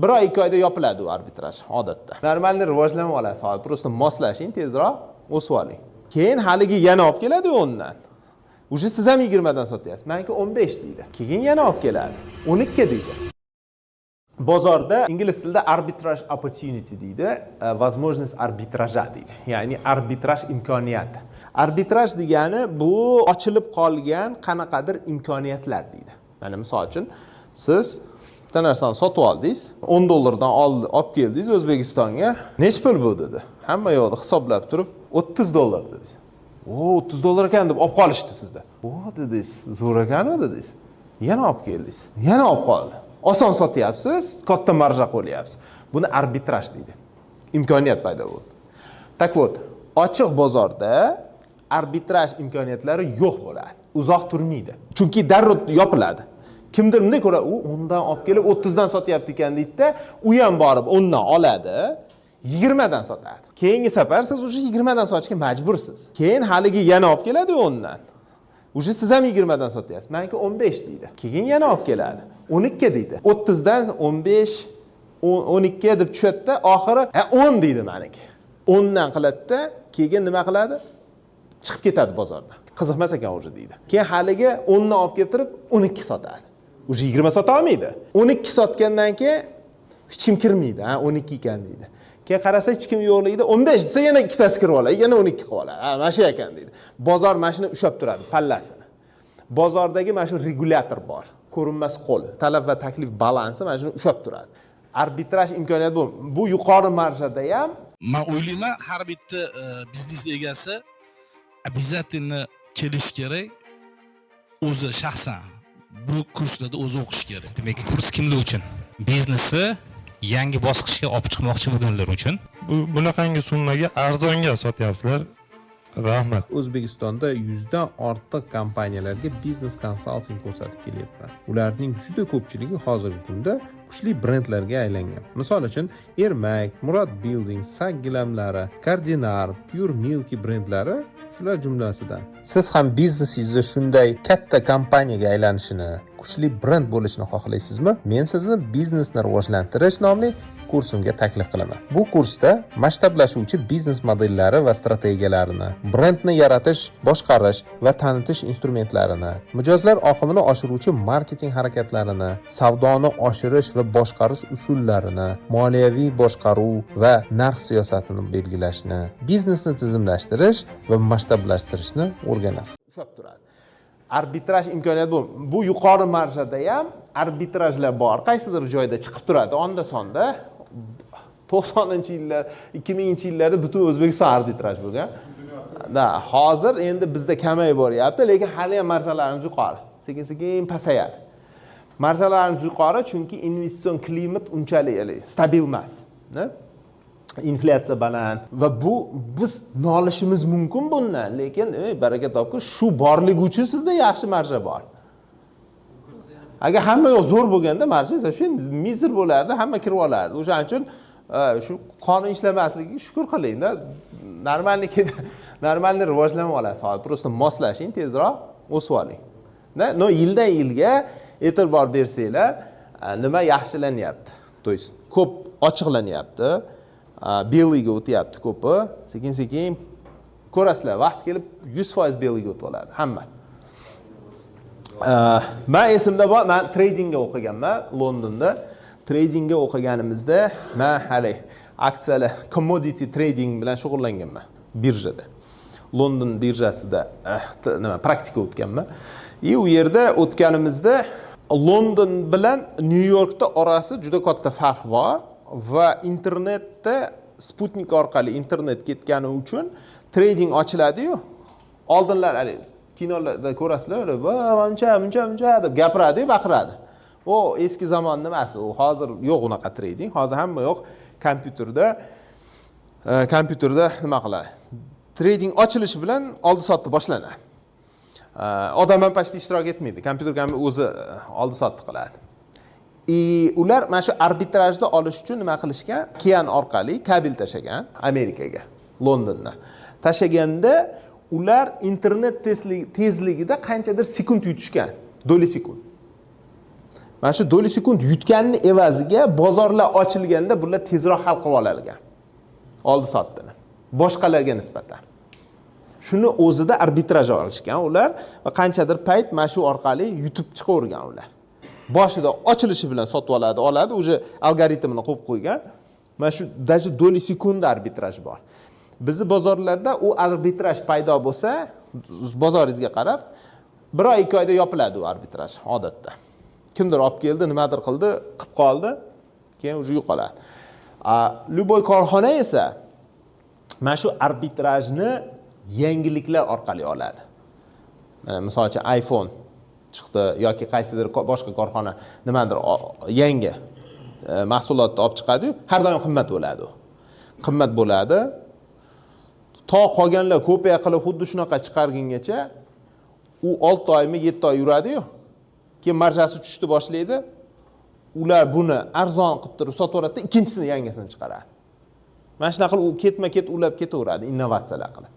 Bir oy, 2 oyda yopiladi u arbitraj odatda. Нормальный rivojlanib olasiz hozir, просто moslashing, tezroq o'sib oling. Keyin haligi yana olib keladi 10dan, уже siz ham 20dan sotyapsiz, maniki 15 deydi. Keyin yana olib keladi, 12 deydi. Bozorda ingliz tilida arbitraj opportunity deydi, возможность арбитража deydi, ya'ni arbitraj imkoniyati. Arbitraj degani bu ochilib qolgan qanaqadir imkoniyatlar deydi. Mana, misol uchun, siz bitta narsani sotib oldingiz, 10 dollardan olib keldingiz O'zbekistonga. "Nechi pul bu?" dedi. Hamma yoqda hisoblab turib, "30 dollar" dedingiz. "O, 30 dollar ekan", deb olib qolishdi sizda. "O", dedingiz, "zo'r ekanu", dedingiz. Yana olib keldingiz, yana olib qoldi. Oson sotyapsiz, katta marja qo'lyapsiz. Buni arbitraj deydi, imkoniyat paydo bo'ldi. Так вот, ochiq bozorda arbitraj imkoniyatlari yo'q bo'ladi, uzoq turmaydi, chunki darrov yopiladi. Kimdir bunday ko'radi: "U 10dan olib kelib, 30dan sotyapti ekan", deydida, u ham borib 10dan oladi, 20dan sotadi. Keyingi safar siz уже 20dan sotishga majbursiz. Keyin haligi yana olib keladi 10dan, уже siz ham 20dan sotyapsiz, maniki 15 deydi. Keyin yana olib keladi, 12 deydi. 30dan 15, 12 deb tushadida, oxiri "Ha, 10" deydi, maniki. 10dan qiladida, keyin nima qiladi? Chiqib ketadi bozordan, "Qiziqmas ekan уже", deydi. Keyin haligi 10dan olib kelib turib, 12 sotadi, уже 20 sota olmaydi. 12 sotgandan keyin hech kim kirmaydi. "Ha, 12 ekan", deydi. Keyin qarasa, hech kim yo'qligida 15 desa, yana ikkitasi kirib oladi, yana 12 qilib oladi. "Ha, mana shu ekan", deydi. Bozor mana shuni ushlab turadi pallasini. Bozordagi mana shu regulyator bor, ko'rinmas qo'l, talab va taklif balansi mana shuni ushlab turadi. Arbitraj imkoniyat bu yuqori marjada ham. Man o'ylayman, har bitta biznes egasi обязательно kelishi kerak, o'zi shaxsan bu kurslarda o'zi o'qishi kerak. Demak, kurs kimlar uchun? Biznesi yangi bosqichga olib chiqmoqchi bo'lganlar uchun. Bu bunaqangi summaga arzonga sotyapsizlar, rahmat. O'zbekistonda 100dan ortiq kompaniyalarga biznes konsalting ko'rsatib kelyapman. Ularning juda ko'pchiligi hozirgi kunda kuchli brendlarga aylangan. Misol uchun, Ermak, Murod Building, Sak gilamlari, Kardinar, Pure Milky brendlari shular jumlasidan. Siz ham biznesingizni shunday katta kompaniyaga aylanishini, kuchli brend bo'lishini xohlaysizmi? Men sizni "Biznesni rivojlantirish" nomli kursimga taklif qilaman. Bu kursda masshtablashuvchi biznes modellari va strategiyalarini, brendni yaratish, boshqarish va tanitish instrumentlarini, mijozlar oqimini oshiruvchi marketing harakatlarini, savdoni oshirish va boshqarish usullarini, moliyaviy boshqaruv va narx siyosatini belgilashni, biznesni tizimlashtirish va masshtablashtirishni o'rganasiz. Ushlab turadi arbitraj imkoniyat bu yuqori marjada ham arbitrajlar bor, qaysidir joyda chiqib turadi onda sonda. 90-yillar, 2000-yillarda butun O'zbekiston arbitraj bo'lgan да. Hozir endi bizda kamayib boryapti, lekin hali ham marjalarimiz yuqori, sekin sekin pasayadi. Marjalarimiz yuqori, chunki investitsion klimat unchalik haligi stabil emas да? Inflyatsiya baland va bu biz nolishimiz mumkin bundan, lekin ey, baraka topgin, shu borligi uchun sizda yaxshi marja bor. Agar hamma yoq zo'r bo'lganda, marja вообще мизер bo'lardi, hamma kirib olardi. O'shaning uchun shu qonun ishlamasligiga shukur qilingda. Нормальный, нормальный rivojlanib olasiz hozir, просто moslashing, tezroq o'sib oling да. Но yildan yilga e'tibor bersanglar, nima yaxshilanyapti, то есть ko'p ochiqlanyapti, белый ga o'tyapti ko'pi. Sekin sekin ko'rasizlar, vaqt kelib 100% белый ga o'tib oladi hamma. Man esimda bor, man tradingga o'qiganman Londonda. Tradingga o'qiganimizda man hali aksiyalar, commodity trading bilan shug'ullanganman birjada, London birjasida nima, praktika o'tganman. И u yerda o'tganimizda London bilan Nyu Yorkda orasi juda katta farq bor va internetda, sputnik orqali internet ketgani uchun trading ochiladiyu. Oldinlar haligi kinolarda ko'rasizlar, "Va, buncha, buncha, buncha" deb gapiradiyu, baqiradi. U eski zamon nimasi u, hozir yo'q unaqa trading. Hozir hamma yoq kompyuterda, kompyuterda nima qiladi, trading ochilishi bilan oldi sotdi boshlanadi. Odam ham почти ishtirok etmaydi, kompyuter ham o'zi oldi sotdi qiladi. И ular mana shu arbitrajni olish uchun nima qilishgan? Okean orqali kabel tashlagan Amerikaga. Londondan tashlaganda ular internet tezligida qanchadir sekund yutishgan, доли sekund. Mana shu доли секунд yutganni evaziga bozorlar ochilganda bular tezroq hal qilib oladigan oldi sotdini boshqalarga nisbatan. Shuni o'zida arbitraj olishgan ular va qanchadir payt mana shu orqali yutib chiqavergan ular. Boshida ochilishi bilan sotib oladi, oladi, уже algoritmini qo'yib qo'ygan. Mana shu даже доли секунда arbitraj bor. Bizni bozorlarda u arbitraj paydo bo'lsa, bozoringizga qarab bir oy, 2 oyda yopiladi u arbitraj odatda. Kimdir olib keldi, nimadir qildi, qilib qoldi, keyin уже yo'qoladi. A любой korxona esa mana shu arbitrajni yangiliklar orqali oladi. Mana, misol uchun, iPhone chiqdi yoki qaysidir boshqa korxona nimadir yangi mahsulotni olib chiqadiyu, har doim qimmat bo'ladi u. Qimmat bo'ladi. To qolganlar kopiya qilib xuddi shunaqa chiqargungacha u 6 oymi, 7 oy yuradiyu, keyin marjasi tushishni boshlaydi. Ular buni arzon qilib turib sotib yuboradida, ikkinchisini, yangisini chiqaradi. Mana shunaqa qilib u ketma ket ulab ketaveradi innovatsiyalar qilib.